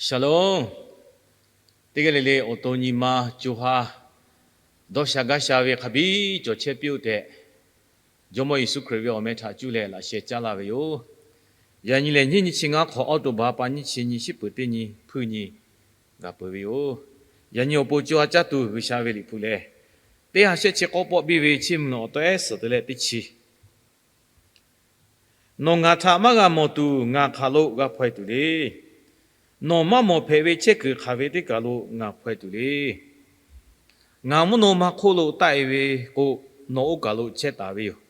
Shalom. Teˇ g'aˇ le le awˬ to nyi ma co ha dawˇ sha gaˇ sha ve hk'a biˇ cawˬ chehˇ piˇ-oˆ tehꞈ, Jawˇmawˇ Yeˍsuˆ Hkriꞈ ve awˬ meh htaꞈ cuˇ leh laꞈ sheh caˇ laˇ ve yoˬ. Yaꞈ nyi lehˬ, nyiˇ nyi chi ngaˇ hk'awꞈ, October pa nyiˇ chi nyi, shiˉ peuˍ teˇ nyi, hpuiˇ nyi g'a peuˬ ve yoˬ. Yaꞈ nyi awˬ pon co ha caˇ tuˬ G'uiˬsha ve Liꞈ hpu lehˬ, teˇ ha shehˆ chi k'awˇ pawˆ biˇ ve Chiˇ mvuh awˬ tawehˉ suhˍ te leh teˇ chi Nawˬ ngaˬ htaꞈ maˇ g'a mawˬ tuˬ, ngaˬ hk'aˬ lo g'a hpaw-e tuˬ le. Nawˬ maˇ mawˬ hpehꞈ ve chehˇ kuiˬ hk'aˬ ve teˇ kaˬ lo ngaˬ hpaw-e tuˬ le. Ngaˬ mvuhˇ naw ma hk'oˆ lo taˆ-e ve k'o, nawˬ oˇ kaˬ lo chehˇ taˍ ve yoˬ.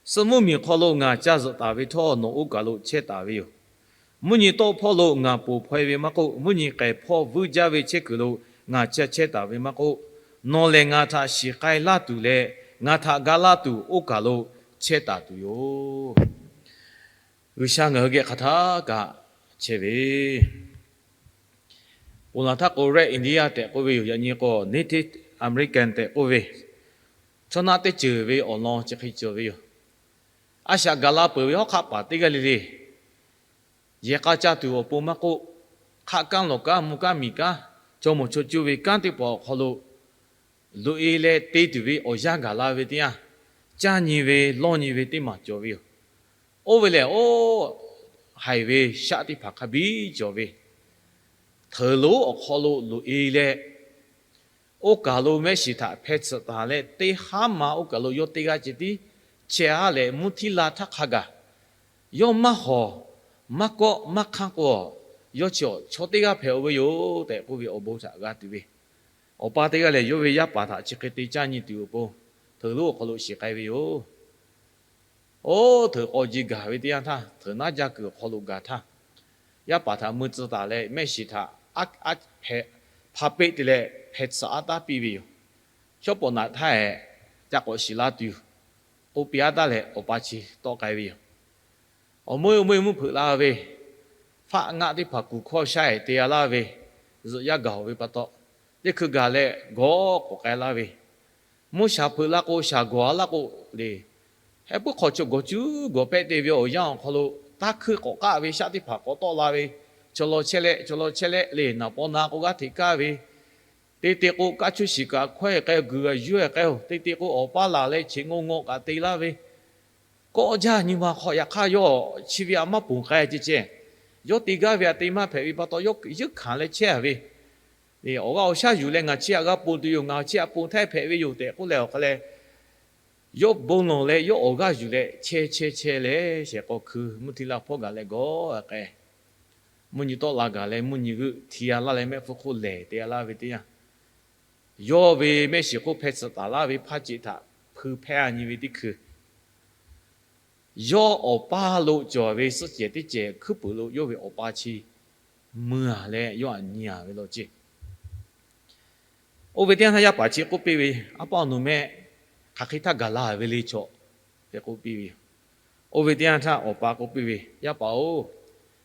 Suh mvuhˇ miˬ hk'aw lo ngaˬ ca zuhꞈ taˍ ve htawˇ, nawˬ oˇ kaˬ lo chehˇ taˍ ve yoˬ. Mvuhˇ nyi tawˆ hpawˇ lo ngaˬ ponˬ hpaw-e ve maˇ k'oˆ, mvuhˇ nyi k'ehˬ hpawˇ vuiˇ jaˇ ve chehˇ kuiˬ lo ngaˬ ca chehˇ taˍ ve maˇ k'oˆ, nawˬ lehˬ ngaˬ htaꞈ shiˍ k'ai laˇ tuˬ leh, ngaˬ htaꞈ ga laˇ tuˬ oˇ kaˬ lo chehˇ taˍ tuˬ yoˬ. G'uiˬsha ngaˬ hui geh hk'aˬ htaˇ kaꞈ chehˇ ve, ponˬ laˬ htaˇ k'o Red Indian tehꞈ k'oˆ ve yoˬ. Yaꞈ nyi k'o Native American tehꞈ k'oˆ ve, chaw naˆ teˇ ceuˬ ve awˬ lawn chi hk'e cawˬ ve yoˬ. A shaꞈ gaˬ la peuˬ ve hawˉ hk'aˆ paˍ teˇ g'aˇ le le, yehˬ k'a ca tuˬ awˬ pon maˇ k'oˆ, hk'aˆ kanˉ lawˬ kanˉ mvuh kanˉ miˬ kanˉ, chaw mawˬ chaw cuˇ ve kanˉ teˇ hpaˍ awˬ hk'aw lo loꞈ-e leh te tuˬ ve awˬ yanˇ gaˬ la ve teˇ yanˇ, caˇ nyi ve lawˇ nyi ve teˇ maˬ cawˬ ve yoˬ. Oˇ ve lehˬ, oˇ haiˬ ve shaˆ teˇ hpaˍ hk'a biˇ cawˬ ve, hteuˍ lonˉ awˬ hk'aw lo loꞈ-e leh, oˇ kaˬ lo mehˆ shiˍ htaꞈ hpeh tsuhꞈ taˍ leh, teˇ haˉ ma oˇ kaˬ lo yawˇ teˇ g'aˇ ceh tiˉ chehˇ-a leh, mvuhˇ htiˇ la htaˇ hk'a gaˬ, yawˇ maˇ hawˬ, maˇ kawˆ maˇ hk'anˇ k'o, yawˇ chi awˬ chaw teˇ g'aˇ hpehꞈ-oˬ ve yoˬ tehꞈ k'oˆ ve awˬ bon htaꞈ g'a tuˬ ve, awˬ pa teˇ g'aˇ lehˬ, yawˇ ve yaˇ paˍ htaꞈ chi hk'e te caˇ nyi tuˬ awˬ pon, hteuˍ lonˉ awˬ hk'aw lo shiˍ k'ai ve yoˬ. Oˇ hteuˍ k'aw ji gaˬ ve teˇ yanˇ htaˇ, hteuˍ naˉ jaˇ kuiˬ awˬ hk'aw lo gaˬ htaˇ, yaˇ paˍ htaꞈ mui tcuh taˍ leh, mehˆ shiˍ htaꞈ a hpehꞈ hpa peˆ te leh hpeh tsuhꞈ-a taˉ piˇ ve yoˬ. Shawˉ pawˍ naꞈ htaˇ-e ca k'awꞈ shiˍ la tuˬ yoˬ. K'oˆ piˇ-a taˉ leh, awˬ pa chi tawˆ k'ai ve yoˬ. Awˬ meuˇ meuˇ mvuhˇ hpeuꞈ la ve, faˆ ngaˆ teˇ hpaˍ kuˬ hkawˇ shaˉ-e te-a laˇ ve, zuhꞈ yaˇ gaˬ-oˬ ve pa taw, teˇ hkui gaˬ leh gawˇ k'awꞈ k'ai laˇ ve, mvuhˇ shaˍ hpeuꞈ la k'o, shaˍ gawˬ-a laˇ k'o le, heh puiˉ hk'aw chaw gawˬ cuˉ gawˬ pehˆ te ve awˬ yanˇ awˬ hk'aw lo, taˇ hkui k'awꞈ k'aˆ ve shaˆ teˇ hpaˍ k'awꞈ tawˆ la ve, chaw law chehˇ leh chaw law chehˇ leh le, naˍ paw na k'o g'aˇ hteꞈ kaˇ ve, te te k'o kaˇ cuˇ shiˍ kaꞈ hkawehˇ k'ai-o, guiˬ g'a yuˇ-e k'ai-o, te te k'o awˬ paˇ laˬ leh cheꞈ ngaw ngaw kaꞈ te laˇ ve, kawˆ jaˇ nyi ma hk'aw yaꞈ hk'aˇ yawˇ chi ve aꞈ maˇ ponˬ k'ai ceh ceh, yawˇ te gaˇ ve aꞈ te maˇ hpehꞈ ve pa taw, yawˇ yeuˉ hkanˍ leh chehˇ-a ve, awˬ g'aˇ awˬ shaˉ yuˬ leh ngaˬ chi aꞈ g'a ponˬ tuˬ yoˬ, ngaˬ chi aꞈ ponˬ htaˇ hpehꞈ ve yoˬ tehꞈ k'oˆ leh awˬ hk'a leh, yawˇ bon lawˬ leh yawˇ awˬ g'aˇ yuˬ leh chehˇ chehˇ chehˇ leh, shehˍ k'aw hkui mvuhˇ htiˇ la hpawˇ gaˬ leh gawˇ k'ai, mvuhˇ nyi tawˆ la gaˬ leh mvuhˇ nyi g'euˆ hti-a laˇ leh mehˆ hpfuhˇ hk'oˆ lehˬ te-a laˇ ve teˇ yanˇ, yawˇ ve mehˆ shiˍ hk'oˆ hpeh tsuhꞈ taˍ laˇ ve hpaˇ ceꞈ htaꞈ hpui hpehˇ-a nyi ve teˇ hkui, yawˇ awˬ paˇ lo cawˬ ve suhˆ cehˬ teˇ cehˬ hkuiˉ puiˍ lo yawˇ ve awˬ pa chi mui-a leh yawˇ aꞈ nyi-a ve law ceˇ. Oˇ ve teˇ yanˇ htaˇ yaˇ paˍ chi k'oˆ piˇ ve, A pa-oˬ, nawˬ meh hk'aˬ hk'e htaˇ gaˬ la ve le chaw tehꞈ k'oˆ piˇ ve yoˬ. Oˇ ve teˇ yanˇ htaˇ awˬ pa k'oˆ piˇ ve, Yaˇ paˍ-oˬ,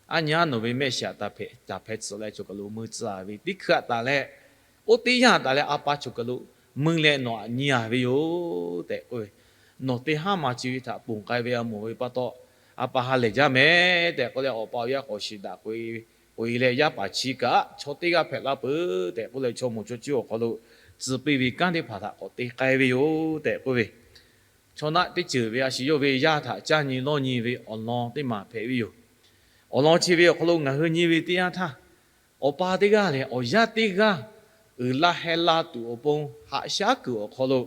aˉ nyi aˉ nawˬ ve mehˆ shiˍ htaꞈ taˍ hpehꞈ tcuhˍ leh choˬ kaˬ lo mui tcuh-a ve teˇ hkui aꞈ taˍ leh, oˇ teˇ yanˇ taˍ leh a pa choˬ kaˬ lo mui leh nawˬ aꞈ nyi-a ve yoˬ tehꞈ k'oˆ ve, nawˬ teˇ haˉ ma chi ve htaꞈ ponˬ k'ai ve aꞈ mawˬ ve pa taw, a pa ha lehˬ jaˇ mehˍ tehꞈ k'oˆ leh awˬ pa awˬ yaˇ k'awꞈ shiˍ daꞈ k'oꞈ-e leh, yaˇ paˍ chi kaꞈ chaw teˇ g'aˇ hpehꞈ la peuˬ tehꞈ k'oˆ leh chaw mawˬ chaw cuˇ awˬ hk'aw lo tcuh piˇ ve kanˉ teˇ hpaˍ htaꞈ k'awꞈ te k'ai ve yoˬ tehꞈ k'oˆ ve, chaw naˆ teˇ ceuˬ ve a shu yawˇ ve yaˇ htaꞈ caˇ nyi lawˇ nyi ve awˬ lawn teˇ maˬ hpehꞈ ve yoˬ. Awˬ lawn chi ve awˬ hk'aw lo ngaˬ hui nyi ve teˇ yanˇ htaˇ, awˬ pa teˇ g'aˇ lehˬ awˬ yaˇ teˇ g'aˇ uiˍ la heh la tuˬ awˬ pon haꞈ shaˉ kuiˬ awˬ hk'aw lo,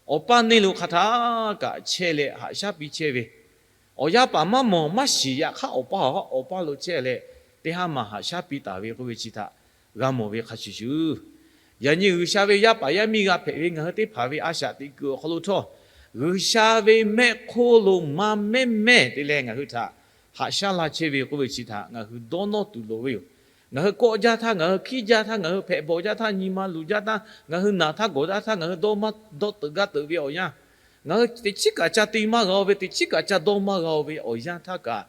awˬ pa neˇ lo hk'aˬ htaˇ kaꞈ chehˇ leh haꞈ shaˉ piˇ chehˇ ve, awˬ yaˇ paˍ maˇ mawˬ maˇ shiˍ yaꞈ hk'aˇ awˬ pa awˬ, awˬ pa lo chehˇ leh teˇ haˉ ma haꞈ shaˉ piˇ taˍ ve k'oˆ ve chi htaꞈ g'a mawˬ ve hk'a shuˍ shuˍ, yaꞈ nyi G'uiˬsha ve yaˇ paˍ yaˇ miˇ g'a hpehꞈ ve ngaˬ hui teˇ hpaˍ ve a shaꞈ teꞈ kuiˬ awˬ hk'aw lo htawˇ, G'uiˬsha ve mehˆ hk'oˆ lo maˇ mehˉ mehˉ te leh ngaˬ hui htaꞈ haꞈ shaˉ la chehˇ ve k'oˆ ve chi htaꞈ ngaˬ hui dawˇ nawˇ tuˬ loˍ ve yoˬ. Ngaˬ hui kawˆ jaˇ htaˇ, ngaˬ hui hkiˉ jaˇ htaˇ, ngaˬ hui hpehꞈ bawˬ jaˇ htaˇ, nyi ma luˬ jaˇ htaˇ, ngaˬ hui naˬ htaˇ gawˬ jaˇ htaˇ, ngaˬ hui dawˇ maˇ dawˇ teuꞈ gaˇ teuꞈ ve awˬ yanˇ, ngaˬ hui teꞈ chiˉ kaꞈ ca te maˇ g'a-o ve, teꞈ chiˉ kaꞈ ca dawˇ maˇ g'a-o ve awˬ yanˇ htaˇ kaꞈ,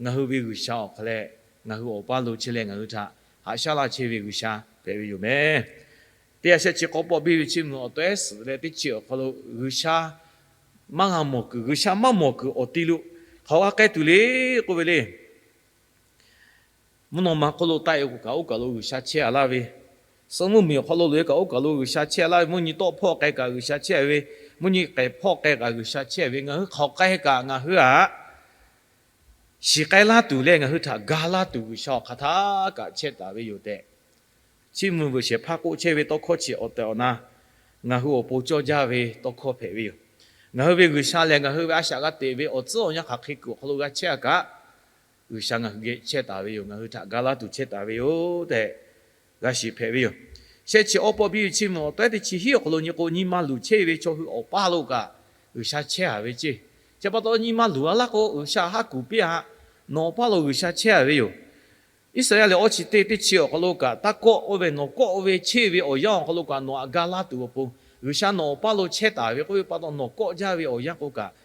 ngaˬ hui ve G'uiˬsha awˬ hk'aw leh ngaˬ hui awˬ pa lo chehˇ leh ngaˬ hui htaꞈ haꞈ shaˉ laˇ chehˇ ve G'uiˬsha hpehꞈ ve yoˬ mehˍ. Teˇ ha shehˆ chi k'awˇ pawˆ biˇ ve Chiˇ mvuh awˬ tawehˉ suhˍ leh teˇ chi awˬ hk'aw lo G'uiˬsha maˇ g'a mawˬ kuiˬ, G'uiˬsha maˇ mawˬ kuiˬ awˬ ti lo hk'aˬ g'a k'ai tuˬ le k'oˆ ve le. Mvuhˇ naw ma hk'oˆ lo taˆ e k'o kaꞈ oˇ kaˬ lo G'uiˬsha chehˇ a laˇ ve, suh mvuhˇmiˬ awˬ hk'aw lo loꞈ e kaꞈ oˇ kaˬ lo G'uiˬsha chehˇ a laˇ ve, mvuhˇ nyi tawˆ hpawˇ k'ai kaꞈ G'uiˬsha chehˇ ve, mvuhˇ nyi k'ehˬ hpawˇ k'ai kaꞈ G'uiˬsha chehˇ ve, ngaˬ hui hk'aˬ k'ai kaꞈ ngaˬ hui aꞈ shiˍ k'ai laˇ tuˬ leh ngaˬ hui htaꞈ ga laˇ tuˬ G'uiˬsha awˬ hk'aˬ htaˇ kaꞈ chehˇ taˍ ve yoˬ tehꞈ, Chiˇ mvuh vuiˬ shehˍ hpaˇ k'oˆ chehˇ ve tawˇ hkawˇ chi awˬ tehˬ awˬ na ngaˬ hui awˬ pon cawˇ jaˇ ve tawˇ hkawˇ hpehꞈ ve yoˬ. Ngaˬ hui ve G'uiˬsha lehˬ, ngaˬ hui ve a shaꞈ g'a teꞈ ve awˬ tcuhˉ awˬ yanˇ hk'aˬ hk'e kuiˬ awˬ hk'aw lo g'a chehˇ a kaꞈ, G'uiˬsha ngaˬ hui geh chehˇ taˍ ve yoˬ. Ngaˬ hui htaꞈ ga laˇ tuˬ chehˇ taˍ ve yoˬ tehꞈ g'a shiˍ hpehꞈ ve yoˬ. Shehˆ chi awˇ pawˆ biˇ ve Chiˇ mvuh awˬ tawehˉ teˇ chi hiˉ awˬ hk'aw lo nyi k'o, nyi ma luˬ chehˇ ve chaw hui awˬ paˇ lo kaꞈ G'uiˬsha chehˇ a ve ceˇ. Chi pa taw nyi ma luˬ a laˇ k'o, G'uiˬsha haˉ kuˬ piˇ a, nawˬ awˬ paˇ lo G'uiˬsha chehˇ a ve yoˬ. Iˉsaˍyaˆ lehˬ awˇ chi teˇ teˇ chi awˬ hk'aw lo kaꞈ, taˇ kawˆ oˇ ve nawˬ kawˆ ve chehˇ ve awˬ yanˇ awˬ hk'aw lo kaꞈ nawˬ aꞈ ga laˇ tuˬ awˬ pon G'uiˬsha nawˬ awˬ paˇ lo chehˇ taˍ ve k'oˆ ve pa taw, nawˬ kawˆ jaˇ ve awˬ yanˇ k'o kaꞈ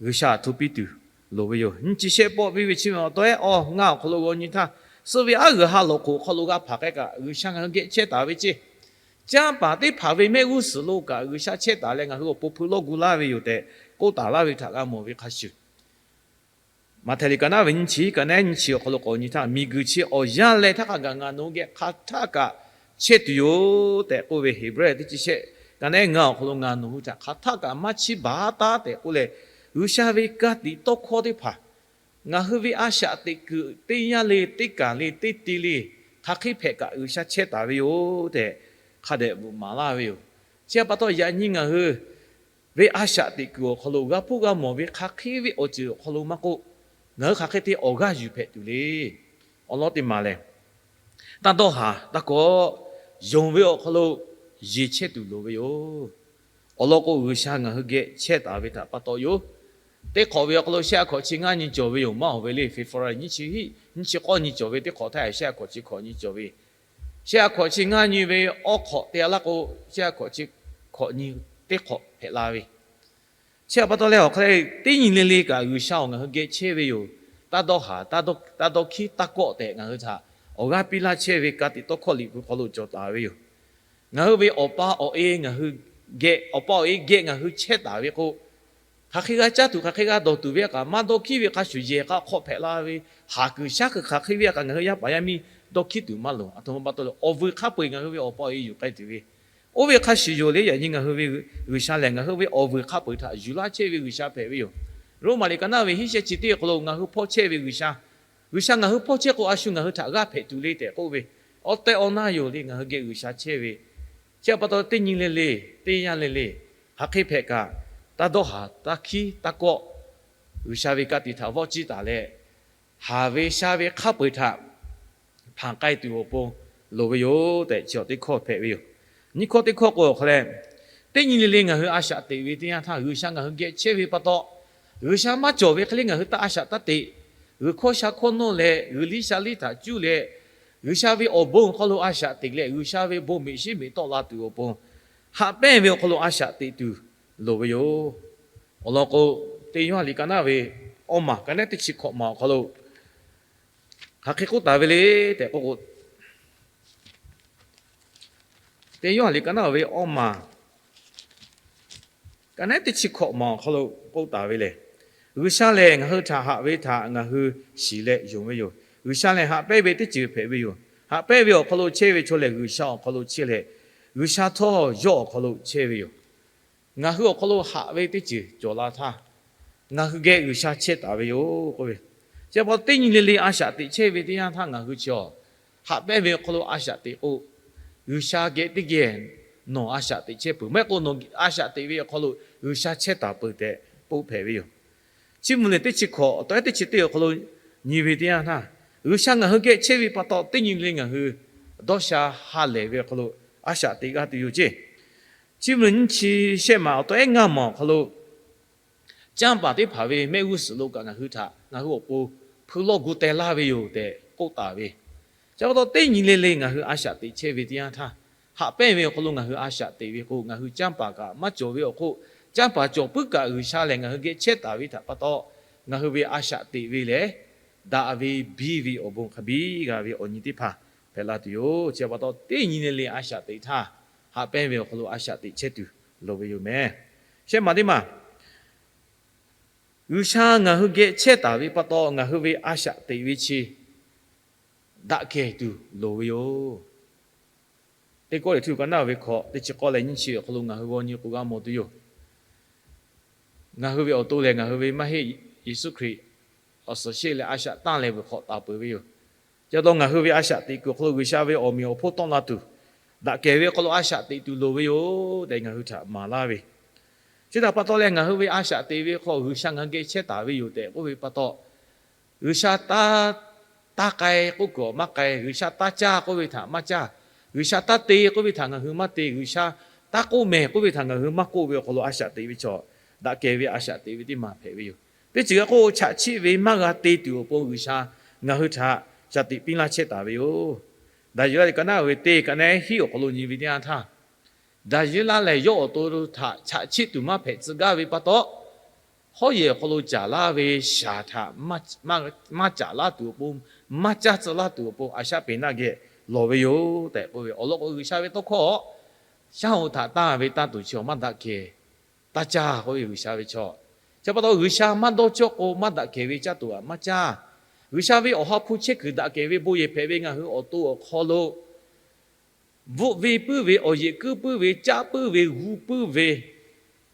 G'uiˬsha aˬ htoꞈ piˇ tuˬ loˍ ve yoˬ. Nyi chi shehˆ pawˆ biˇ ve Chiˇ mvuh awˬ tawehˉ awˇ ngaˇ awˬ hk'aw lo g'aw nyi htaˇ, suh ve aˉ g'uiˬ ha lawˬ k'oˍ hk'aw lo g'a hpanˍ k'ai kaꞈ G'uiˬsha ngaˬ hui geh chehˇ taˍ ve ceˇ. Canˇ paˍ teˇ hpaˍ ve mehˆ g'uˇ suhˍ lo kaꞈ G'uiˬsha chehˇ taˍ leh ngaˬ hui awˬ pon hpui lawˇ gu laˇ ve yoˬ tehꞈ k'oˆ taˍ laˇ ve htaꞈ g'a mawˬ ve hk'a shuˍ, Maꞈhtehˍ liꞈ ka naˉ ve nyiˇ chi ka naˉ nyiˇ chi awˬ hk'aw lo k'awꞈ nyi htaˇ, miˬguiˬ chi awˬ yanˇ leh htaˇ hk'a gaˬ ngaˬ nawˬ hui geh hk'a htaˇ kaꞈ chehˇ tuˬ yoˬ tehꞈ k'oˆ ve, Heˍbrehˇ teˇ chi shehˆ ka naˉ ngaˇ awˬ hk'aw lo ngaˬ nawˬ hui htaꞈ hk'a htaˇ kaꞈ maˇ chiˇ baˬ taˉ tehꞈ k'oˆ leh, G'uiˬsha ve ka tiꞈ tawˇ hkawˇ teˇ hpaˍ ngaˬ hui ve a shaꞈ teꞈ kuiˬ teˇ yanˇ le teˇ kaˬ le teˇ te le hk'aˬ hk'e hpehꞈ kaꞈ G'uiˬsha chehˇ taˍ ve yoˬ tehꞈ hk'a dehꞈ bvuhꞈ maˍ laˇ ve yoˬ. Chi pa taw yaꞈ nyi ngaˬ hui ve a shaꞈ teꞈ kuiˬ awˬ hk'aw lo g'a hpuˇ g'a mawˬ ve hk'aˬ hk'e ve awˬ ceuˬ awˬ hk'aw lo maˇ k'oˆ, ngaˬ hui hk'aˬ hk'e te awˬ g'aˇ yuˬ hpehꞈ tuˬ le. Awˬ lawn teˇ maˬ lehˬ, taˇ dawˇ haˍ taˇ kawˆ, yonˍ ve awˬ hk'aw lo yeˬ chehˇ tuˬ loˍ ve yoˬ. Awˬ lawn k'o, G'uiˬsha ngaˬ hui geh chehˇ taˍ ve htaꞈ pa taw yoˬ. Teˇ hk'awꞈ ve awˬ hk'aw lo shehˆ a hk'awꞈ chi ngaˇ nyi cawˬ ve yoˬ maˇ awˬ ve le. February nyiˇ chi hiˆ nyiˇ chi k'awˇ nyi cawˬ ve, teˇ hk'awꞈ htaˇ shehˆ a hk'awꞈ chi hk'awꞈ nyi cawˬ ve, shehˆ a hk'awꞈ chi ngaˇ nyi ve awˇ hk'awꞈ te a laˇ k'o, shehˆ a hk'awꞈ chi hk'awꞈ nyi teˇ hk'awꞈ hpehꞈ la ve. Chi pa taw leh awˬ hk'aw lo teˇ nyi le le kaꞈ G'uiˬsha awˬ ngaˬ hui geh chehˇ ve yoˬ. Taˇ dawˇ haˍ, taˇ dawˇ hkiˉ taˇ kawˆ tehꞈ ngaˬ hui htaꞈ awˬ g'aˇ piˇ laˇ chehˇ ve ka tiꞈ tawˇ hkawˇ Liꞈ hpu hk'aw lo cawˬ taˍ ve yoˬ. Ngaˬ hui ve awˬ pa awˬ e ngaˬ hui geh, awˬ pa awˬ e geh ngaˬ hui chehˇ taˍ ve k'o, hk'aˬ hk'e g'a caˇ tuˬ, hk'aˬ hk'e g'a dawˬ tuˬ ve a kaꞈ maˇ dawˇ hkiˉ ve hk'a shuˍ, yehˬ k'a hk'aw hpehꞈ la ve, haˍ kuiˬ shaˉ kuiˬ hk'aˬ hk'e ve a kaꞈ ngaˬ hui yaˇ paˍ yaˇ miˇ dawˇ hkiˉ tuˬ maˇ loˍ. Aˬ htoꞈ ma pa taw leh awˬ vuiˬ hk'a peu-eˬ ngaˬ hui ve awˬ pa awˬ e yuˬ k'ai tuˬ ve, oˇ ve hk'a shuˍ yoˬ le. Yaꞈ nyi ngaˬ hui ve G'uiˬsha lehˬ, ngaˬ hui ve awˬ vuiˬ hk'a peu-eˬ htaꞈ yuˬ laˇ chehˇ ve G'uiˬsha hpehꞈ ve yoˬ. Roˉmaꞈ liꞈ ka naˉ ve hiˉ shehˆ chi teˇ awˬ hk'aw lo ngaˬ hui hpawˇ chehˇ ve G'uiˬsha, G'uiˬsha ngaˬ hui hpawˇ chehˇ k'o, a shu ngaˬ hui htaꞈ g'aˇ hpehꞈ tuˬ le tehꞈ k'oˆ ve, awˬ tehˬ awˬ na yoˬ le. Ngaˬ hui geh G'uiˬsha chehˇ ve, chi pa taw teˇ nyi le le, teˇ yanˇ le le, hk'aˬ hk'e hpehꞈ kaꞈ, taˇ dawˇ haˍ, taˇ hkiˉ taˇ kawˆ, G'uiˬsha ve ka tiꞈ htaꞈ vawˆ ciˇ taˍ leh, haˍ ve sha ve hk'a peu-eˬ htaꞈ hpanˍ k'ai tuˬ awˬ pon loˍ ve yoˬ tehꞈ chi awˬ teˇ hkawˇ hpehꞈ ve yoˬ. Nyiˇ hkawˇ teˇ hkawˇ k'o awˬ hk'aw leh, teˇ nyi le le ngaˬ hui a shaꞈ teꞈ ve teˇ yanˇ htaˇ, G'uiˬsha ngaˬ hui geh chehˇ ve pa taw, G'uiˬsha maˇ cawˬ ve hk'e le ngaˬ hui taˇ a shaꞈ taˇ teꞈ. G'uiˬ hkawˇ sha hkawˇ nawˇ leh, g'uiˬ liˇ sha liˇ htaꞈ cuˇ leh, G'uiˬsha ve awˬ bon awˬ hk'aw lo a shaꞈ teꞈ leh, G'uiˬsha ve bon meꞈ shiˉ meꞈ tawˆ la tuˬ awˬ pon, haꞈ pehnˇ ve awˬ hk'aw lo a shaꞈ teꞈ tuˬ loˍ ve yoˬ. Awˬ lawn k'o, teˇ Yoˇhanˬ liꞈ ka naˉ ve awˇ maˬ ka naˉ teˇ chi hkawꞈ maˬ awˬ hk'aw lo hk'aˬ hk'e k'oˆ taˍ ve le tehꞈ k'oˆ k'o, teˇ Yoˇhanˬ liꞈ ka naˉ ve awˇ maˬ ka naˉ teˇ chi hkawꞈ maˬ awˬ hk'aw lo k'oˆ taˍ ve lehˬ, G'uiˬsha lehˬ ngaˬ hui htaꞈ haꞈ ve htaꞈ ngaˬ hui shiˍ leh yonˍ ve yoˬ. G'uiˬsha lehˬ haꞈ pehnˇ ve teˇ ceuˬ hpehꞈ ve yoˬ. Haꞈ pehnˇ ve awˬ hk'aw lo chehˇ ve chaw lehˬ, G'uiˬsha awˬ hk'aw lo chehˇ leh, G'uiˬsha htawˇ yawˇ awˬ hk'aw lo chehˇ ve yoˬ. Ngaˬ hui awˬ hk'aw lo haꞈ ve teˇ ceuˬ cawˬ la htaˇ, ngaˬ hui geh G'uiˬsha chehˇ taˍ ve yoˬ k'oˆ ve, chi pa taw teˇ nyi le le a shaꞈ teꞈ chehˇ ve teˇ yanˇ htaˇ ngaˬ hui chi awˬ haꞈ pehnˇ ve awˬ hk'aw lo a shaꞈ teꞈ k'o, G'uiˬsha geh teˇ geh nawˬ a shaꞈ teꞈ chehˇ peuˬ. Maˇ heˆ k'o nawˬ a shaꞈ teꞈ ve awˬ hk'aw lo G'uiˬsha chehˇ taˍ peuˬ tehꞈ k'oˆ hpehꞈ ve yoˬ. Chiˇ mvuh lehˬ teˇ chi hkawꞈ awˬ tawehˉ teˇ chi teˇ awˬ hk'aw lo nyi ve teˇ yanˇ htaˇ, G'uiˬsha ngaˬ hui geh chehˇ ve pa taw teˇ nyi le ngaˬ hui dawˇ sha ha lehˬ ve awˬ hk'aw lo a shaꞈ teꞈ g'a tuˬ yoˬ ceˇ. Chiˇ mvuh lehˬ nyiˇ chi shehˆ maˬ awˬ tawehˉ ngaˇ maˬ awˬ hk'aw lo, canˇ paˍ teˇ hpaˍ ve mehˆ g'uˇ suhˍ lo kaꞈ ngaˬ hui htaꞈ ngaˬ hui awˬ pon hpui lawˇ gu teh laˇ ve yoˬ tehꞈ k'oˆ taˍ ve, chi pa taw teˇ nyi le le ngaˬ hui a shaꞈ teꞈ chehˇ ve teˇ yanˇ htaˇ, haꞈ pehnˇ ve awˬ hk'aw lo ngaˬ hui a shaꞈ teꞈ ve k'o, ngaˬ hui canˇ paˍ kaꞈ maˇ cawˬ ve awˬ hk'oˆ, canˇ paˍ cawˬ puiˉ kaꞈ G'uiˬsha lehˬ ngaˬ hui geh chehˇ taˍ ve htaꞈ pa taw, ngaˬ hui ve a shaꞈ teꞈ ve lehˬ, daꞈ ve biˇ ve awˬ bon hk'a biˇ g'a ve awˬ nyi teˇ hpaˍ hpehꞈ la tuˬ yoˬ. Chi pa taw teˇ nyi le le a shaꞈ teꞈ htaˇ, haꞈ pehnˇ ve awˬ hk'aw lo a shaꞈ teꞈ chehˇ tuˬ loˍ ve yoˬ meh. Shehˆ maˬ teˇ maˬ, G'uiˬsha ngaˬ hui geh chehˇ taˍ ve pa taw ngaˬ hui ve a shaꞈ teꞈ ve chi daꞈ kehˬ tuˬ loˍ ve yoˬ. Teˇ Kawˇrenˍhtuˆ ka naˉ ve hkawꞈ teˇ chi k'awˇ leh nyiˇ chi awˬ hk'aw lo ngaˬ hui g'aw nyi k'o g'a mawˬ tuˬ yoˬ. Ngaˬ hui ve awˬ to lehˬ, ngaˬ hui ve maˇ heˆ, Yeˍsuˆ Hkriꞈ awˬ suhˍ sheˆ leh a shaꞈ tanˇ leh vuiˬ hk'awꞈ taˍ peuˬ ve yoˬ. Chi pa taw ngaˬ hui ve a shaꞈ teꞈ kuiˬ awˬ hk'aw lo G'uiˬsha ve awˬ meꞈ awˬ hponˇ tawˆ la tuˬ, daꞈ kehˬ ve awˬ hk'aw lo a shaꞈ teꞈ tuˬ loˍ ve yoˬ tehꞈ ngaˬ hui htaꞈ maˍ laˇ ve. Chi htaꞈ pa taw leh ngaˬ hui ve a shaꞈ teꞈ ve hk'aw G'uiˬsha ngaˬ hui geh chehˇ taˍ ve yoˬ tehꞈ k'oˆ ve pa taw, G'uiˬsha taˇ, taˇ k'ai k'oˆ kuiˬ awˬ maˇ k'ai, G'uiˬsha taˇ caˇ k'oˆ ve htaꞈ maˇ caˇ, G'uiˬsha taˇ te k'oˆ ve htaꞈ ngaˬ hui maˇ te, G'uiˬsha taˇ k'oˆ mehˍ k'oˆ ve htaꞈ ngaˬ hui maˇ k'oˆ ve awˬ hk'aw lo a shaꞈ teꞈ ve chaw, daꞈ kehˬ ve a shaꞈ teꞈ ve teˇ maˬ hpehꞈ ve yoˬ. Teˇ ceuˬ g'a k'oˆ, chaꞈ chiˆ ve maˇ g'a te tuˬ awˬ pon G'uiˬsha ngaˬ hui htaꞈ shaˍ tiꞈ piˇ laˇ chehˇ taˍ ve yoˬ. Daˍyeˍlaˆ liꞈ ka naˉ ve teˇ ka naˉ hiˉ awˬ hk'aw lo nyi ve teˇ yanˇ htaˇ, Daˍyeˍlaˆ lehˬ yawˇ awˬ to htaꞈ chaꞈ chiˆ tuˬ maˇ hpehꞈ tcuh gaˇ ve pa taw, hawˉ yehˬ awˬ hk'aw lo caˍ laˇ ve shaˍ htaꞈ maˇ caˍ laˇ tuˬ awˬ pon, maˇ caˇ tcuh laˇ tuˬ awˬ pon a shaꞈ peꞈ naˆ geh lawˬ ve yoˬ tehꞈ k'oˆ ve awˬ lawn k'o, G'uiˬsha ve tawˇ hkawˇ shaˉ hoꞈ htaꞈ tanˇ ve tanˇ tuˬ chi awˬ maˇ daꞈ kehˬ, taˇ caˇ k'oˆ ve G'uiˬsha ve chaw. Chi pa taw G'uiˬsha maˇ dawˇ cawˇ k'o, maˇ daꞈ kehˬ ve caˇ tuˬ aꞈ maˇ caˇ. G'uiˬsha ve awˬ ha hpu chehˇ kuiˬ daꞈ kehˬ ve bon yehˬ hpehꞈ ve ngaˬ hui awˬ to awˬ hk'aw lo bvuhꞈ ve puiˉ ve, awˬ yeꞈ kuiˉ puiˉ ve, caˆ puiˉ ve, g'uˇ puiˉ ve,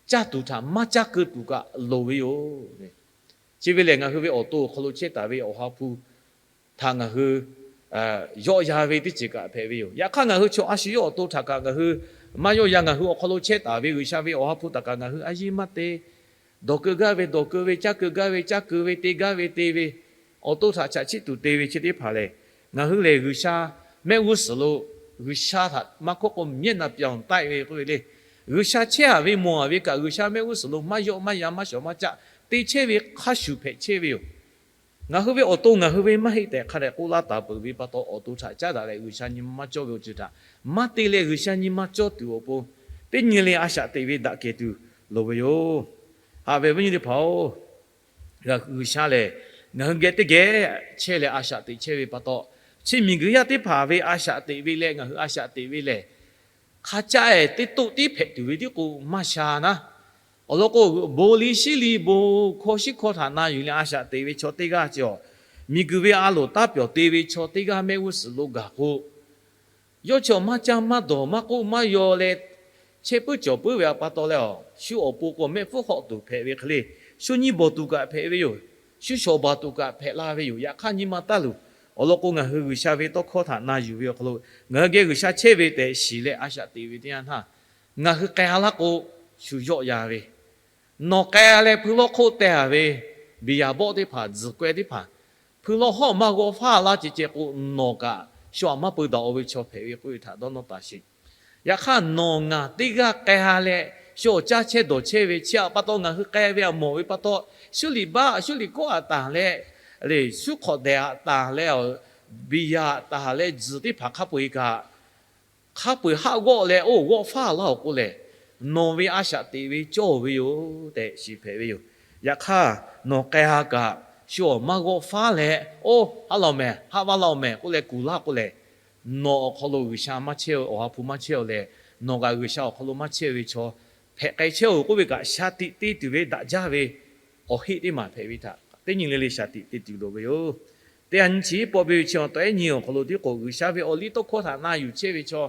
caˇ tuˬ htaꞈ maˇ caˇ keu tuˬ kaꞈ loˍ ve yoˬ. Chi ve lehˬ, ngaˬ hui ve awˬ to awˬ hk'aw lo chehˇ taˍ ve awˬ ha hpu htaꞈ ngaˬ hui yawˆ yan ve teˇ ceuˬ kaꞈ hpehꞈ ve yoˬ. Yaꞈ hk'aˇ, ngaˬ hui chaw a shu yawˇ awˬ to htaꞈ kaꞈ ngaˬ hui maˇ yawˆ yan. Ngaˬ hui awˬ hk'aw lo chehˇ taˍ ve G'uiˬsha ve awˬ ha hpu htaꞈ kaꞈ ngaˬ hui a yiˇ maˇ te. Dawˬ keu gaˇ ve dawˬ keu ve, caˇ keu gaˇ ve caˇ keu ve, te gaˇ ve te ve, awˬ to htaꞈ chaꞈ chiˆ tuˬ te ve chi teˇ hpaˍ lehˬ, ngaˬ hui lehˬ G'uiˬsha mehˆ g'uˇ suhˍ lo G'uiˬsha htaꞈ maˇ hkawˇ k'o, မျက်နှာပြောင်တိုက် ve k'oˆ ve le. G'uiˬsha chehˇ a ve mawˬ a ve kaꞈ, G'uiˬsha mehˆ g'uˇ suhˍ lo maˇ yawˆ maˇ yan maˇ shawˍ maˇ caˆ te chehˇ ve hk'a shuˍ hpehꞈ chehˇ ve yoˬ. Ngaˬ hui ve awˬ to ngaˬ hui ve maˇ heˆ tehꞈ hk'a dehꞈ k'oˆ laˇ taˍ peuˬ ve pa taw, awˬ to htaꞈ caˉ daꞈ leh G'uiˬsha nyi ma maˇ cawˇ ve awˬ ceuˬ htaꞈ maˇ te leh G'uiˬsha nyi ma cawˇ tuˬ awˬ pon, teˇ nyi le a shaꞈ teꞈ ve daꞈ kehˬ tuˬ loˍ ve yoˬ. Haꞈ ve awˬ viˉ nyi teˇ hpaˍ-oˬ, G'uiˬsha lehˬ ngaˬ hui geh teˇ geh chehˇ leh a shaꞈ teꞈ chehˇ ve pa taw, chi miˬguiˬ yaˇ teˇ hpaˍ ve a shaꞈ teꞈ ve leh ngaˬ hui a shaꞈ teꞈ ve lehˬ, hk'a caˆ eˬ teˇ toˆ tiˉ hpehꞈ tuˬ ve tiˉ k'o maˇ sha naˉ. Awˬ lawn k'o, bon liˇ shiˉ liˇ bon hkawˇ shiˉ hkawˇ htaꞈ na yuˬ leh a shaꞈ teꞈ ve chaw teˇ g'aˇ chi awˬ, miˬguiˬ ve a loˍ taˇ pyawˬ te ve chaw teˇ g'aˇ mehˆ g'uˇ suhˍ lo gaˬ k'o, yawˇ chi awˬ maˇ caˇ maˇ dawˬ maˇ k'oˆ maˇ yaw leh chehˇ puiˉ cawˬ puiˉ ve pa taw leh, shu awˬ pon k'o mehˆ hpfuhˇ hawꞈ tuˬ hpehꞈ ve hk'e le, shu nyi bawˬ tuˬ kaꞈ hpehꞈ ve yoˬ. Shu shawˍ baˬ tuˬ kaꞈ hpehꞈ la ve yoˬ. Yaꞈ hk'aˇ nyi ma taˇ luˬ. Awˬ lawn k'o, ngaˬ hui G'uiˬsha ve tawˇ hkawˇ htaꞈ na yuˬ ve awˬ hk'aw lo ngaˬ hui geh G'uiˬsha chehˇ ve tehꞈ shiˍ leh a shaꞈ teꞈ ve teˇ yanˇ htaˇ, ngaˬ hui k'ai a laˇ k'o, shu yawˆ yan ve, nawˬ k'ai a leh hpui lawˇ hk'oˆ teh a ve, biˬ yaˍ bawˆ teˇ hpaˍ, tzuhˬ k'ai teˇ hpaˍ, hpui lawˇ hawˉ maˇ g'awˆ faˉ laˇ ceh ceh k'o, nawˬ kaꞈ shu aꞈ maˇ peu daꞈ-o ve chaw hpehꞈ ve k'oˆ ve htaꞈ dawˇ nawˇ taˍ sheˍ. Yaꞈ hk'aˇ, nawˬ ngaˬ teˇ g'aˇ k'ai a leh shu awˬ caˇ chehˇ dawˬ chehˇ ve chi htaꞈ pa taw ngaˬ hui k'ai ve aꞈ mawˬ ve pa taw, shu liꞈ baˆ shu liꞈ kawˆ aꞈ taˍ leh, shu hk'awꞈ dehꞈ aꞈ taˍ leh, biˬ yaˍ aꞈ taˍ leh tzuhˬ teˇ hpaˍ hk'a peu-eˬ kaꞈ, hk'a peu-eˬ haˆ g'awˆ leh oˇ g'awˆ faˉ laˇ-oˬ k'oˆ lehˬ, nawˬ ve a shaꞈ teꞈ ve cawˇ ve yoˬ tehꞈ shiˍ hpehꞈ ve yoˬ. Yaꞈ hk'aˇ, nawˬ k'ai a kaꞈ shu awˬ maˇ g'awˆ faˉ leh, oˇ haˆ la-oˬ mehˍ, haˆ vaˇ laˇ-oˬ mehˍ k'oˆ leh kuˬ laˇ k'oˆ lehˬ, nawˬ awˬ hk'aw lo G'uiˬsha maˇ chehˇ-oˬ, awˬ ha hpu maˇ chehˇ-oˬ leh, nawˬ kaꞈ G'uiˬsha awˬ hk'aw lo maˇ chehˇ ve chaw hpehꞈ k'ai chehˇ-oˬ k'oˆ ve kaꞈ, shaˍ tiꞈ te tuˬ ve daꞈ jaˇ ve awˬ heˆ teˇ maˬ hpehꞈ ve htaꞈ teˇ nyi le le shaˍ tiꞈ te tuˬ loˍ ve yoˬ. Teˇ yanˇ nyi chi pawˆ ve chi awˬ taw ehˉ nyi awˬ hk'aw lo tiˉ k'o, G'uiˬsha ve awˬ liˇ tawˇ hkawˇ htaꞈ na yuˬ chehˇ ve chaw,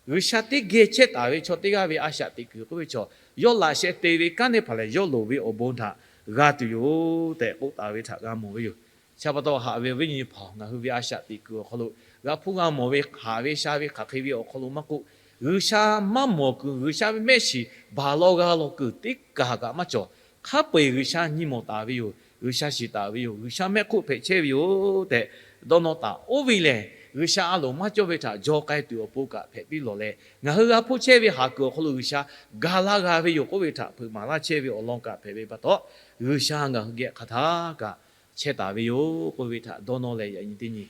G'uiˬsha teˇ geh chehˇ taˍ ve chaw teˇ g'aˇ ve a shaꞈ teꞈ kuiˬ k'oˆ ve chaw, yawˇ laꞈ sheh te ve kanˉ teˇ hpaˍ lehˬ, yawˇ loˍ ve awˬ bon htaꞈ g'a tuˬ yoˬ tehꞈ k'oˆ taˍ ve htaꞈ g'a mawˬ ve yoˬ. Chi pa taw haꞈ ve awˬ viˉ nyi hpaˍ, ngaˬ hui ve a shaꞈ teꞈ kuiˬ awˬ hk'aw lo g'a hpuˇ g'a mawˬ ve, haꞈ ve sha ve hk'aˬ hk'e ve awˬ hk'aw lo maˇ k'oˆ, G'uiˬsha maˇ mawˬ kuiˬ, G'uiˬsha ve mehˆ shiˍ baˬ law g'a law kuiˬ teˇ kaˬ kaꞈ maˇ cawˬ. Hk'a peu-eˬ G'uiˬsha nyi mawˬ taˍ ve yoˬ. G'uiˬsha shiˍ taˍ ve yoˬ. G'uiˬsha mehˆ hk'oˆ hpehꞈ chehˇ ve yoˬ tehꞈ dawˇ nawˇ taˍ. Oˇ ve lehˬ, G'uiˬsha a loˍ maˇ cawˇ ve htaꞈ jaw k'ai tuˬ awˬ pon kaꞈ hpehꞈ piˇ lawˬ leh, ngaˬ hui g'a hpuˇ chehˇ ve haˍ kuiˬ awˬ hk'aw lo G'uiˬsha ga laˇ g'a ve yoˬ k'oˆ ve htaꞈ hpeuꞈ maˍ laˇ chehˇ ve awˬ lawn kaꞈ hpehꞈ ve pa taw, G'uiˬsha ngaˬ hui geh hk'aˬ htaˇ kaꞈ chehˇ taˍ ve yoˬ k'oˆ ve htaꞈ dawˇ nawˇ leh, yaꞈ nyi teˇ nyi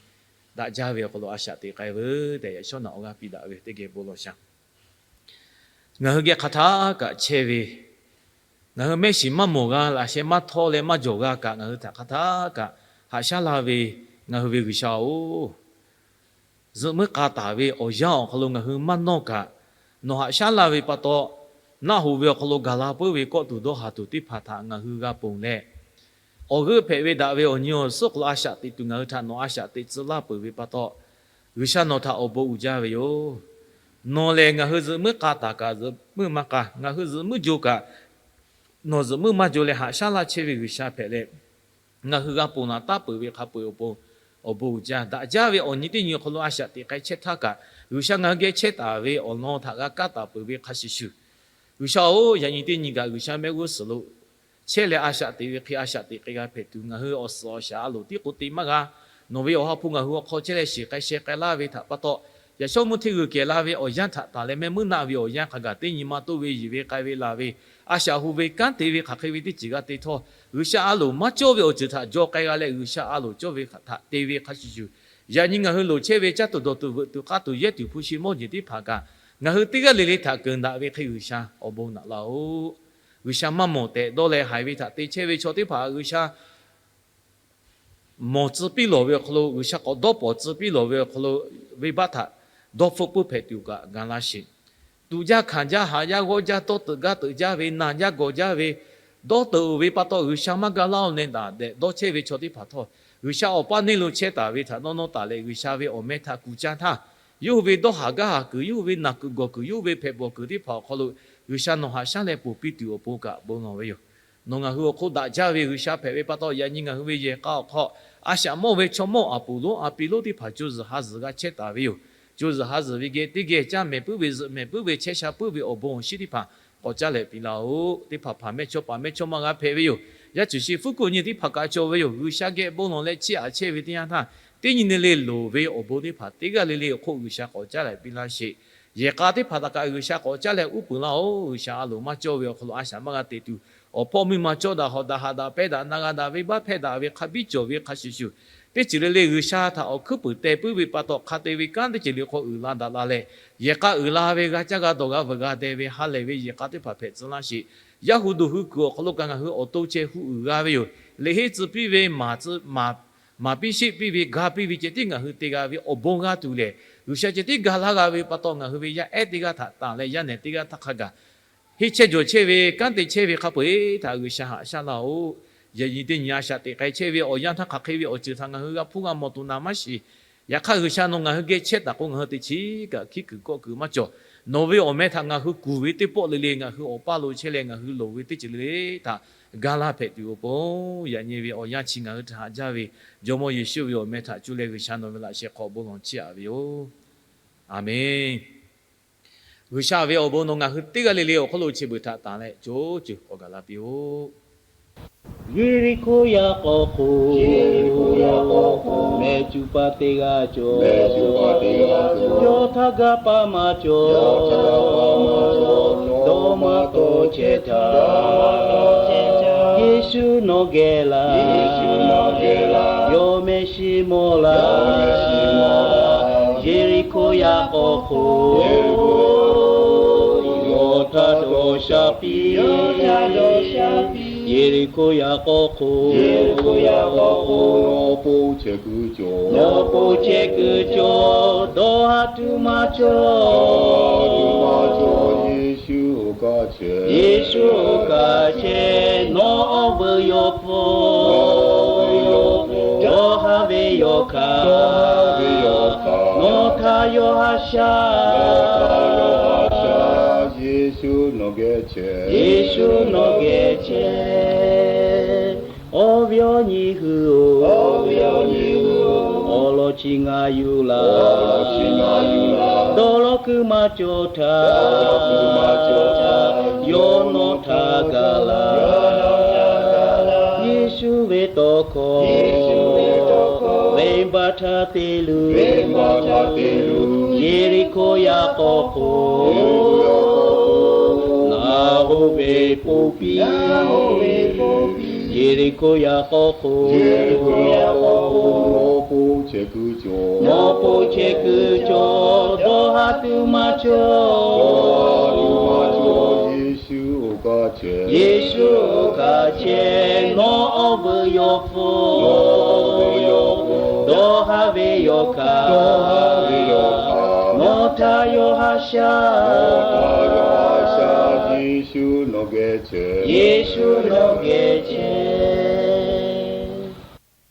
daꞈ jaˇ ve awˬ hk'aw lo a shaꞈ teꞈ k'ai veuˬ tehꞈ, yaꞈ shawˉ naꞈ awˬ g'aˇ piˇ daꞈ ve teˇ geh bon lawˬ shaˍ. Ngaˬ hui geh hk'aˬ htaˇ kaꞈ chehˇ ve, ngaˬ hui mehˆ shiˍ maˇ mawˬ g'a, laꞈ sheh maˇ htawˇ leh maˇ jawˬ g'a kaꞈ, ngaˬ hui htaꞈ hk'aˬ htaˇ kaꞈ haꞈ shaˉ laˇ ve ngaˬ hui ve G'uiˬsha-oˬ, zuhꞈ muiˉ k'a taˍ ve awˬ yanˇ awˬ hk'aw lo ngaˬ hui maˇ nawˇ kaꞈ, nawˬ haꞈ shaˉ laˇ ve pa taw, naˆ hoꞈ ve awˬ hk'aw lo gaˬ la puiˉ ve kawˆ tuˬ dawˇ haˍ tuˬ teˇ hpaˍ htaꞈ ngaˬ hui g'a ponˬ leh, awˬ g'euˆ hpehꞈ ve daꞈ ve awˬ nyi awˬ suhˉ hk'aw lo a shaꞈ teꞈ tuˬ ngaˬ hui htaꞈ nawˬ a shaꞈ teꞈ tcuh laˇ peuˬ ve pa taw, G'uiˬsha nawˬ htaꞈ awˬ bon uiˍ jaˇ ve yoˬ. Nawˬ lehˬ ngaˬ hui zuhꞈ muiˉ k'a taˍ kaꞈ zuhꞈ muiˉ maˇ k'a, ngaˬ hui zuhꞈ muiˉ jo kaꞈ nawˬ zuhꞈ muiˉ maˇ jo leh haꞈ shaˉ laˇ chehˇ ve G'uiˬsha hpehꞈ leh, ngaˬ hui g'a ponˬ laˬ taˉ peuˬ ve hk'a peu-eˬ awˬ pon awˬ bon uiˍ jaˇ. Daꞈ jaˇ ve awˬ nyi teˇ nyi awˬ hk'aw lo a shaꞈ teꞈ k'ai chehˇ htaˇ kaꞈ, G'uiˬsha ngaˬ hui geh chehˇ taˍ ve awˬ lawn htaꞈ g'a kaˇ taˍ peuˬ ve hk'a shuˍ shuˍ, G'uiˬsha-oˬ, yaꞈ nyi teˇ nyi kaꞈ G'uiˬsha mehˆ g'uˇ suhˍ lo chehˇ leh a shaꞈ teꞈ ve hk'e a shaꞈ teꞈ k'ai g'a hpehꞈ tuˬ, ngaˬ hui awˬ suhˍ awˬ shaˍ a loˍ tiˉ k'o te maˇ g'a. Nawˬ ve awˬ ha hpu ngaˬ hui awˬ hk'aw chehˇ leh shiˍ k'ai sheh k'ai laˇ ve htaꞈ pa taw, yaꞈ shawˉ mvuhˇ hteˇ g'uiˬ kehˬ la ve awˬ yanˇ htaꞈ tanˬ leh mehˆ meuˇ naˆ ve awˬ yanˇ hk'a gaˬ teˇ nyi ma toˇ ve, yiˬ ve k'ai ve laˬ ve, a shaꞈ hu ve kanˉ te ve hk'aˬ hk'e ve teˇ ceuˬ g'a te htawˇ, G'uiˬsha a loˍ maˇ cawˇ ve awˬ ceuˬ htaꞈ jaw k'ai g'a leh G'uiˬsha a loˍ cawˇ ve htaꞈ te ve hk'a shuˍ shuˍ, yaꞈ nyi ngaˬ hui loˍ chehˇ ve caˇ tuˬ dawˬ tuˬ veuꞈ tuˬ k'aˇ tuˬ yehˇ tuˬ hpu shi mawˇ jeˬ teˇ hpaˍ kaꞈ, ngaˬ hui teˇ g'aˇ le le htaꞈ keunˍ daꞈ ve hk'e G'uiˬsha awˬ bon naꞈ laˇ-oˆ. G'uiˬsha maˇ mawˬ tehꞈ dawˇ leh haiˬ ve htaꞈ te chehˇ ve chaw teˇ hpaˍ G'uiˬsha mawˬ tcuh piˇ lawˬ ve awˬ hk'aw lo, G'uiˬsha k'awꞈ dawˇ pawnˍ tcuh piˇ lawˬ ve awˬ hk'aw lo, venˇbaˆ htaꞈ dawˇ hpfuhˆ puiˉ hpehꞈ tuˬ kaꞈ ga laˇ sheˍ. Tuꞈ jaˇ hkanˍ jaˇ haꞈ jaˇ g'awˇ jaˇ dawˇ teuꞈ gaˇ teuꞈ jaˇ ve, naˬ jaˇ gawˬ jaˇ ve, dawˇ teuꞈ-oˬ ve pa taw G'uiˬsha maˇ ga laˇ-oˬ neh daꞈ dehꞈ dawˇ chehˇ ve chaw teˇ hpaˍ htawˇ, G'uiˬsha awˬ paˇ neˇ lo chehˇ taˍ ve htaꞈ nawˇ nawˇ taˍ leh G'uiˬsha ve awˬ meh htaꞈ kuˬ caˇ htaˇ, yawˇ hui ve dawˇ haˍ gaˇ haˍ kuiˬ, yawˇ hui ve naˬ kuiˬ gawˬ kuiˬ, yawˇ hui ve hpehꞈ bawˬ kuiˬ teˇ hpaˍ awˬ hk'aw lo G'uiˬsha nawˬ haꞈ shaˉ leh ponˬ piˇ tuˬ awˬ pon kaꞈ bon lawˬ ve yoˬ. Nawˬ ngaˬ hui awˬ hk'oˆ daꞈ jaˇ ve G'uiˬsha hpehꞈ ve pa taw, yaꞈ nyi ngaˬ hui ve yehˬ k'a awˬ hk'aw a shaꞈ mawˇ ve chaw mawˇ aˍ poˍ lonˉ a pi lonˉ teˇ hpaˍ co zuhˬ ha zuhˬ g'a chehˇ taˍ ve yoˬ. Co zuhˬ ha zuhˬ ve geh teˇ geh caˇ mehˍ puiˉ ve zuhꞈ mehˍ puiˉ ve chehˇ sha puiˉ ve awˬ bon awˬ shinˉ teˇ hpaˍ k'awꞈ caˇ leh piˇ laˇ-oˆ. Teˇ hpaˍ hpaˍ mehˇchawˇ paˍ mehˇchawˇma g'a hpehꞈ ve yoˬ. Yaˇ cuˬ shi fuˉ kuˬ nyi teˇ hpaˍ kaꞈ cawˬ ve yoˬ. G'uiˬsha geh bon lawˬ leh chiˇ aꞈ chehˇ ve teˇ yanˇ htaˇ, teˇ nyi le le loˍ ve awˬ bon teˇ hpaˍ teˇ g'aˇ le le awˬ hk'oˆ G'uiˬsha k'awꞈ caˇ leh piˇ laˇ sheˍ. Yehˬ k'a teˇ hpaˍ htaꞈ kaꞈ G'uiˬsha k'awꞈ caˇ leh uˉ peunˍ laˇ-oˆ. G'uiˬsha a loˍ maˇ cawˇ ve awˬ hk'aw lo a shaꞈ maˇ g'a teꞈ tuˬ, awˬ hpawˇ miˇ ma cawˇ daꞈ hawꞈ daꞈ haꞈ daꞈ pehˇ daꞈ na g'a daꞈ venˇbaˆ hpehˇ daꞈ ve hk'a biˇ cawˬ ve hk'a shuˍ shuˍ, teˇ ceuˬ le le G'uiˬsha htaꞈ awˬ hkuiˉ puiˍ teh puiˉ ve pa taw hk'a te ve kanˉ teˇ ceuˬ le hk'aw uiˍ la daꞈ la leh, yehˬ k'a uiˍ la ve g'a caˇ g'a dawˬ g'a veuꞈ g'a deh ve ha lehˬ ve yehˬ k'a teˇ hpaˍ hpehꞈ tcuh laˇ sheˍ. Yaˇ hu duˬ hui kuiˬ awˬ hk'aw lo kaꞈ ngaˬ hui awˬ to ceh hu uiˍ g'a ve yoˬ. Leꞈ heˆ tcuh piˇ ve, maˍ piˇ sheˆ piˇ ve, ga piˇ ve ceh tiˉ ngaˬ hui te g'a ve awˬ bon g'a tuˬ lehˬ, G'uiˬsha ceh tiˉ ga laˇ g'a ve pa taw ngaˬ hui ve yaˇ ehˉ teˇ g'aˇ htaꞈ tanˬ leh yaˇ nehˬ teˇ g'aˇ htaˇ hk'a gaˬ henˇ chehˇ jawˬ chehˇ ve kanˉ te chehˇ ve hk'a peu-eˬ htaꞈ G'uiˬsha haꞈ shaˉ laˇ-oˆ. Yaꞈ nyi teˇ nyi a shaꞈ teꞈ k'ai chehˇ ve awˬ yanˇ htaˇ hk'aˬ hk'e ve awˬ ceuˬ htaꞈ ngaˬ hui g'a hpuˇ g'a mawˬ tuˬ naˍ maˇ shiˍ. Yaꞈ hk'aˇ G'uiˬsha nawˬ ngaˬ hui geh chehˇ taˍ k'o ngaˬ hui teꞈ chiˉ kaꞈ hkiˉ kuiˬ kawˆ kuiˬ maˇ cawˬ. Nawˬ ve awˬ meh htaꞈ ngaˬ hui kuˬ ve teˇ pawˆ le le ngaˬ hui awˬ paˇ lo chehˇ leh ngaˬ hui loˍ ve teˇ ceuˬ le le htaꞈ ga laˇ hpehꞈ tuˬ awˬ pon, yaꞈ nyi ve awˬ yanˇ chi ngaˬ hui htaꞈ haꞈ jaˇ ve Jawˇmawˇ Yeˍsuˆ ve awˬ meh htaꞈ cuˇ leh G'uiˬsha nawˬ ve laꞈ sheh hk'aw bon lawˬ chiˇ aꞈ ve yoˬ. Aˬmenˍ. G'uiˬsha ve awˬ bon nawˬ ngaˬ hui teˇ g'aˇ le le awˬ hk'aw lo chi beuꞈ htaꞈ tanˬ leh co ceuˬ k'awꞈ gaˬ la piˇ-oˆ. Yeˍriˆhkoˇ yaꞈ k'aw hk'oˆ, mehˬ cuˬ pa teˇ g'aˇ cawˬ, yawˇ htaˇ gaˇ pa maˇ cawˬ, dawˇ maˇ tawˇ chehˇ htaˇ, Yeˍsuˆ nawˬ geh laˬ, yawˇ mehˆ shiˍ mawˬ laˬ. Yeˍriˆhkoˇ yaꞈ k'aw hk'oˆ, yawˇ htaˇ dawˇ sha piˇ. Yeˍriˆhkoˇ yaꞈ k'aw hk'oˆ, nawˬ po chehˇ kuiˬ cawˬ, nawˬ po chehˇ kuiˬ cawˬ, dawˇ haˍ tuˬ maˇ cawˬ. Yeˍsuˆ oˇ kaꞈ chehˇ, nawˬ awˬ veuꞈ yawˬ hpfuhˇ, dawˇ haˍ ve yawˬ hkanˍ, nawˬ htaꞈ yawˇ haꞈ shaˉ. Yeˍsuˆ nawˬ geh chehˇ, Yeˍsuˆ nawˬ geh chehˇ. Awˬ viˉ awˬ nyi hui-oˬ, awˬ lawn chi ngaˬ yuˬ laˬ, dawˇ law kuiˬ maˇ cawˬ htaˇ, yawˇ nawˬ htaꞈ gaˬ laˬ. Yeˍsuˆ ve tawˇ hkawˇ, venˇbaˆ htaꞈ te luˬ, Yeˍriˆhkoˇ yaꞈ k'aw hk'oˆ, naˬ hoꞈ ve poˇ piˇ. Yeˍriˆhkoˇ yaꞈ k'aw hk'oˆ, nawˬ po chehˇ kuiˬ cawˬ, nawˬ po chehˇ kuiˬ cawˬ, dawˇ haˍ tuˬ maˇ cawˬ. Yeˍsuˆ oˇ kaꞈ chehˇ, nawˬ awˬ veuꞈ yawˬ hpfuhˇ, dawˇ haˍ ve yawˬ hkanˍ, nawˬ htaꞈ yawˇ haꞈ shaˉ. Yeˍsuˆ nawˬ geh chehˇ, Yeˍsuˆ nawˬ geh chehˇ.